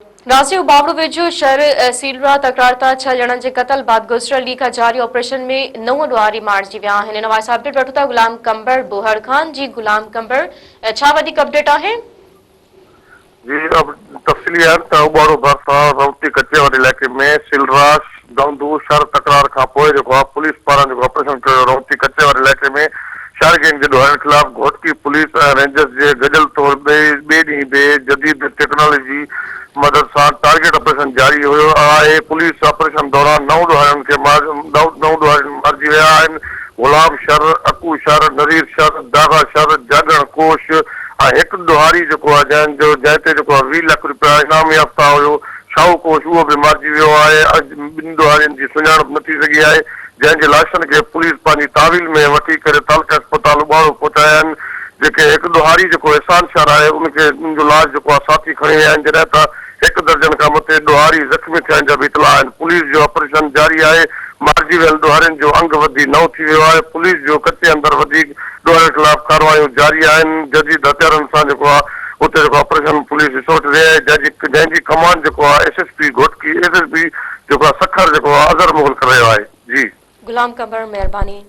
رازيو باوڙو ويجهو شھر سيلرا تڪرار تان ڇهه ڄڻن جي قتل بعد گذريل ڏينهن کان جاري آپريشن ۾ نو ڏوهاري مارجي ويا آهن. ان حوالي سان اپڊيٽ وٺون ٿا غلام قمبر بوهڙ خان جي غلام قمبر ڇا وڌيڪ اپڊيٽ آهي؟ جي تفصيلي آهن ته اٻاڙو ڀرسان رونتي ڪچي واري علائقي ۾ سيلرا دونڌو شھر تڪرار کان پوء جيڪو آهي پوليس پاران جيڪو آپريشن ڪيو ويو رونتي ڪچي واري علائقي ۾ شھر گينگ جي ڏوهارين خلاف گهوٽڪي پوليس ۽ رينجرز جي گڏيل طور ٻئي ٻئي ڏينهن به جديد ٽيڪنالاجي مدد سان ٽارگيٽ آپريشن جاري هيو آهي پوليس آپريشن دوران نو ڏوهارين کي نو ڏوهارين مارجي ويا آهن غلام شھر، اڪو شھر، نذير شھر، داغا شھر، جاڳڻ ڪوش ۽ هڪ ڏوهاري جيڪو آهي جنهن جو جنهن تي جيڪو آهي 20 لک رپيا انعام يافته هيو شاهو ڪوش اهو به مارجي ويو آهي ٻن ڏوهارين جي سڃاڻپ نه ٿي سگهي آهي جنهن جي لاشن کي پوليس پنهنجي تحويل ۾ وٺي ڪري تعلقه اسپتال اٻاڙو پهچايا آهن جيڪي هڪ ڏوهاري جيڪو احسان شھر آهي ان کي ان جو لاش جيڪو آهي ساٿي کڻي ويا آهن جڏهن ته هڪ درجن کان مٿي ڏوهاري زخمي ٿيڻ جا به اطلاع آهن پوليس جو آپريشن جاري آهي مارجي ويل ڏوهارين جو انگ وڌي نو ٿي ويو آهي پوليس جو ڪچي اندر وڌيڪ ڏوهارين خلاف ڪارروايون جاري آهن جديد هٿيارن سان جيڪو آهي اتي جيڪو آپريشن پوليس حصو وٺي رهي آهي جنهن جي ڪمانڊ جيڪو آهي S S P Ghotki S S P جيڪو آهي سکر جيڪو آهي اظهر مغل ڪري رهيو آهي جي. غلام قمبر مهرباني.